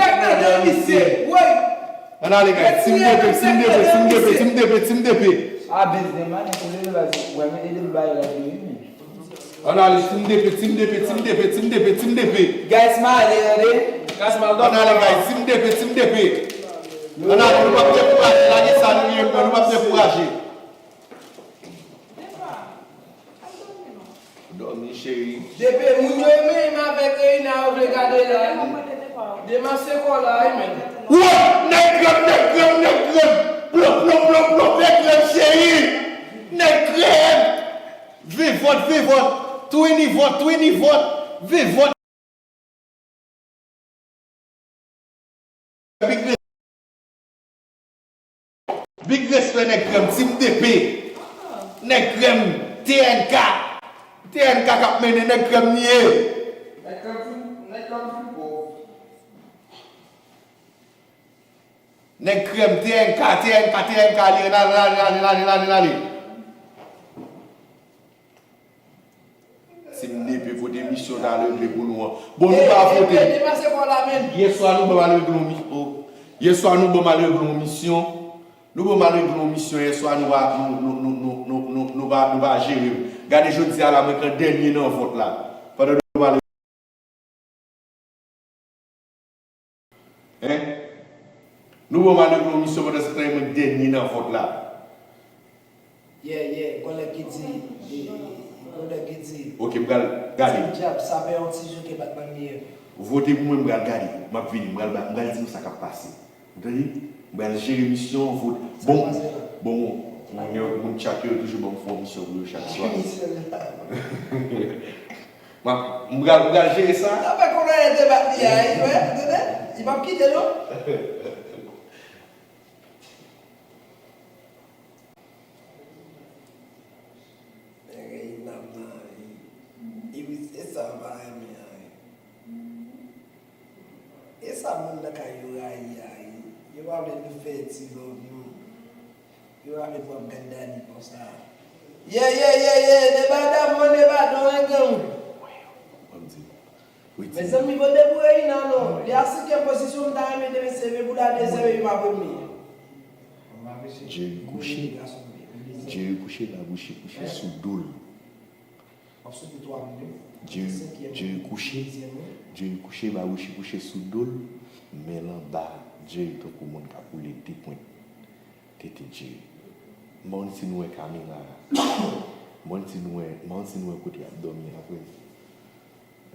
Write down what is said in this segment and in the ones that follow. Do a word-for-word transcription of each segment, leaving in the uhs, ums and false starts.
Black Knight, misye. Woy. Ann ale, guys. Team D P, Team D P, Team D P, Team D P, Team D P. A, Benz gen mani pou li, baz. Wè, men ede m bay rad li, wi, men. Ann ale, Team D P, Team D P, Team D P, Team D P, Team D P. Guys, m ale, tande. Ann ale, guys. Team D P, Team D P. Ann ale, nou p ap dekouraje. Lage sa nou ye, nou p ap dekouraje. Dòmi, cheri. Depi moun yo menm avèk Reina yo vle gade la. Dema se kò la, wi, men. Wòt! Nèg krèm, nèg krèm, nèg krèm! Plon, plon, plon, plon, nèg krèm, cheri! Nèg krèm! Vivòt, vivòt! Twinivòt, twinivòt! Vivòt! Big res-, big respè nèg krèm, Team D P. Nèg krèm, T N K. T N K k ap mennen, nèg krèm li ye. Nèg krèm fin, nèg krèm fin pòv. Nèg krèm, T N K, T N K, T N K, li, ann ale, ann ale, ann ale, ann ale, ann ale. Team D P kote misyon ta regle pou nou an. Bon, nou pa vote. Ey, ey, ey, depase bò la, men. Yèswa, nou ban m al regle yon mi-, oh. Yèswa, nou ban m al regle yon misyon. Nou ban m al regle yon misyon yèswa, nou pa, nou, nou pa, nou pa jere m. Gade jodi a la, mwen k an dènye nan vòt la. Pandan nou pa Hein? Nou ban m al regle yon misyon pandan se tan e mwen k dènye nan vòt la. Yeah, yeah, gon nèg ki di, gon nèg ki di. Ok, m pral gade. Team Djab, sa fè yon ti jou ke Batman li ye. Vote pou mwen, m pral gade. M ap vini, m pral ba, m pral di nou sa k ap pase. Ou tande? M pral jere misyon, vote. Bon, bon, moun yo, moun chat yo toujou ban m fè yon misyon pou yo chak swa. M ap, m pral, m pral jere sa. Sa fè konnen e debat li a, wi, wè, tande? Li p ap kite, non. Nèg ey n ap nan, wi. Wi, se sa m pa renmen an, wi. E sa moun nan kay yo rayi a, wi. Yo pa vle nou fè ti love nou. Yo pa vle pou ap gad Dani konsa. Ye, ye, ye, ye, deba damò, deba don, e gang. Mezanmi, vote pou Reina non. Li a senkyèm pozisyon, m ta renmen te mesye, men pou l a dezyèm epi m a premye. Jerry kouche. Jerry kouche, babouche kouche sou do l. Jerry, Jerry kouche. Jerry kouche, babouche kouche sou do l. Men l anba, Jerry tankou moun k ap woule de pwent. Tete Jerry. M pa konn si nou wè kamera a. M pa konn si nou wè, m pa konn si nou wè kote y ap dòmi apre.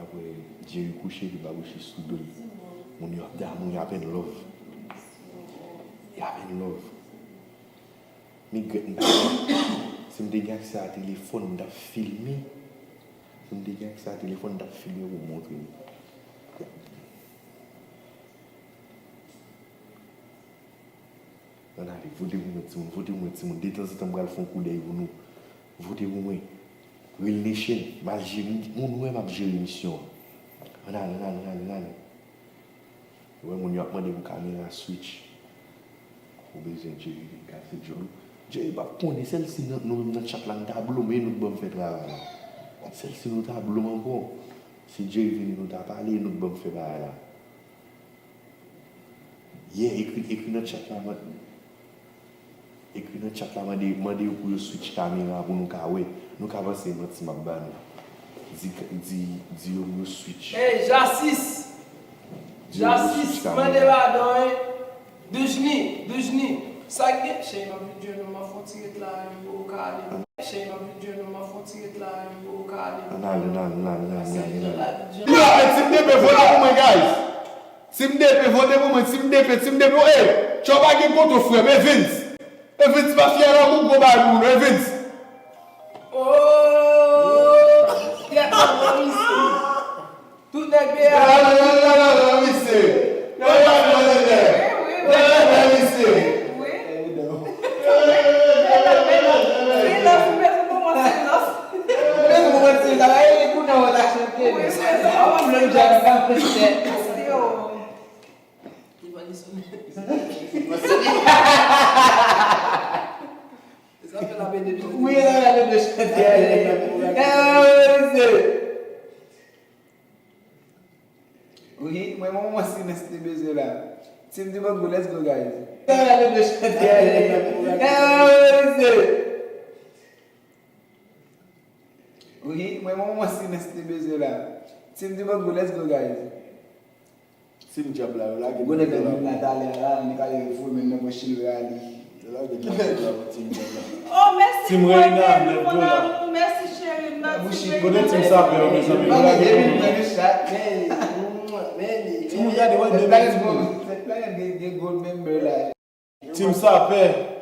Apre Jerry kouche, li babouche sou do l. Moun yo ap damou, y ap in love. Y ap in love. Migrèt m ta fè. Si m te gen aksè a telefòn, m t ap filme. Si m te gen aksè a telefòn, m t ap filme pou m montre nou. Ann ale, vote pou mwen, timoun, vote pou mwen, timoun. Detanzantan, m pral fè yon koudèy pou nou. Vote pou mwen. Real Nation, m al jere, moun wè m ap jere misyon an. Ann ale, ann ale, ann ale, ann ale. Ou wè moun yo ap mande pou kamera switch. Ou bezwen Jerry vin kase djòl ou. Jerry p ap konnen, sèl si nou, nou menm nan chat la, nou ta blow men nou t ban m fè travay la. Sèl si nou ta blow m ankò. Si Jerry vini, nou ta pale, nou t ban m fè bagay la. Yeah, ekri, ekri nan chat la, man. Ekri nan chat la, mande, mande yo pou yo switch kamera pou nou ka wè. Nou ka panse manti m ap ba nou. Di, di, di yo pou yo switch. Hey, Jasis! Di yo pou yo switch kamera. Jasis, mande padon, hein. Doujni, Doujni. Sa k gen? Cheri, m ap vin jwenn ou, m ap fè yon ti ret la, hein, pou ou ka ale. Cheri, m ap vin jwenn ou, m ap fè yon ti ret la, hein, pou ou ka ale. Ann ale, ann ale, ann ale, ann ale, ann ale. Yo, men Team D P vote pou mwen, guys. Team D P, vote pou mwen, Team D P, Team D P. Ey, Tchòba gen kontou frè m, Evans. Evans pa fyè la, moun gwo bagay pou nou, Evans. Oh, kèt, mwen, mwen, mwen, tout nèg de a. Nan, nan, nan, misye. Nan, nan, nan, nan, nan. Nan, nan, nan, misye. Wi. Silans, ou bezwen pou mwen silans. Ou bezwen pou mwen silans. Li pa gen sonèt. Sa fè la pede. Wi, la pede de chante. Wi, mwen, mwen, mwen, silans te bezwen la. Team Dibango, let's go, guys. Wi, mwen, mwen, mwen, silans te bezwen la. Team Dibango, let's go, guys. Team Djab la, yo lage. Gwo nèg la vin la talè a la, nèg ale voye men nan pòch li, yo ale. Yo lage Djab la, Team Djab la. Oh, mèsi. Team Reina, nèf dola. Mèsi, cheri. Mèsi, Reina. Kote Team Sapè yo, mezanmi? Yo lage. Team, gade, wè, de bèl timoun. Gen gold member la. Team Sapè.